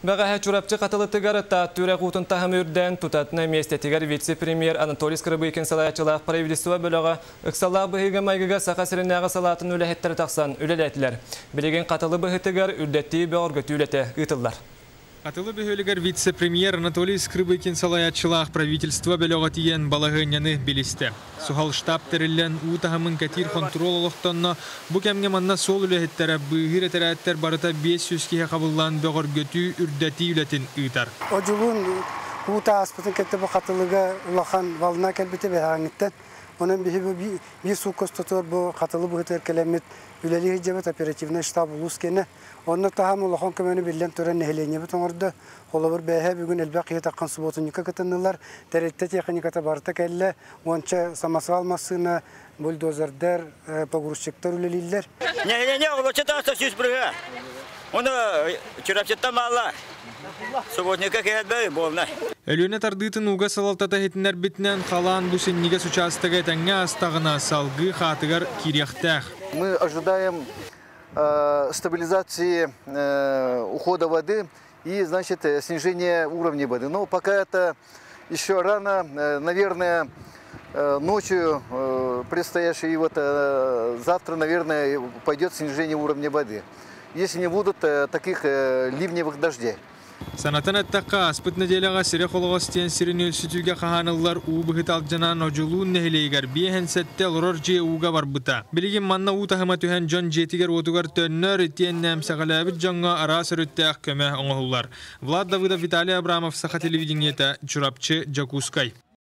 Бэҕэһээ Чурапчы Хатылытыгар Таатта үрэх уутун таһыма үрдээн, тутатына миэстэтигэр вице-премьер Анатолий Скрыбыкин салайааччылаах правительство бөлөҕө, ыксаллаах быһыыга-майгыга Саха сиринээҕи салаатын үлэһиттэрэ тахсан үлэлээтилэр. Билигин Хатылы быһытыгар үрдэтии бөҕөргөтүү үлэтэ ыытыллар. Хатылы бөһүөлэгэр вице-премьер Анатолий Скрыбыкин салайааччылаах правительство бөлөҕө тиийэн балаһыанньаны билистэ. Суһал штаб тэриллэн, уу таһымын кэтиир хонтуруол олохтонно. Бу кэмҥэ манна суол үлэһиттэрэ, быыһыыр этэрээттэр барыта 500 киһи хабыллаан бөҕөргөтүү, үрдэтии үлэтин ыытар. Одьулуун уута ааспытын кэннэ бу Хатылыга улахан волна кэлбитэ бэһээҥҥиттэн. Онон биһи бу биир суукка устатыгар бу Хатылы быһытыгар кэлэммит үлэлии сылдьабыт оперативнай штаб улуус киэнэ. Онно таһам улахан көмөнү биллэн туран нэһилиэнньэбит оҥордо. Холобур, бэһэ бүгүн элбэх киһи таххан субуотунньукка кытыннылар. Тэрилтэ техниката барыта кэллэ. Уонча самосвал массыына, бульдозердар, погрузчиктар үлэлииллэр. Нэһилиэнньэ оҕолоччу тахса 100%. Оны Чурапчыттан баалла. Субботникка кэлбэй буолна. Өлүөнэ тардыытын ууга салалтата иһитиннэрбитинэн, халаан бу синньигэс учаастага этэҥҥэ астаҕына салгыы хаатыгар киириэхтээх. Мы ожидаем стабилизации ухода воды и, значит, снижения уровня воды. Но пока это еще рано, наверное, ночью предстоящей и вот завтра, наверное, пойдет снижение уровня воды, если не будут таких ливневых дождей. Санатан эттэххэ, ааспыт нэдиэлэҕэ Сирэ Холоҕос диэн сири нүөлсүтүүгэ хаһааныллар уу быһыта алдьанан Одьулуун нэһилиэгэр 57 олорор дьиэ ууга барбыта. Билигин манна уу таһыма түһэн дьон дьиэтигэр-уотугар төннөр, итиэннэ эмсэҕэлээбит дьоҥҥо араас өрүттээх көмө оҥоһуллар. Влад Давыдов, Виталий Абрамов, Саха телевидениета, Чурапчы, Дьокуускай.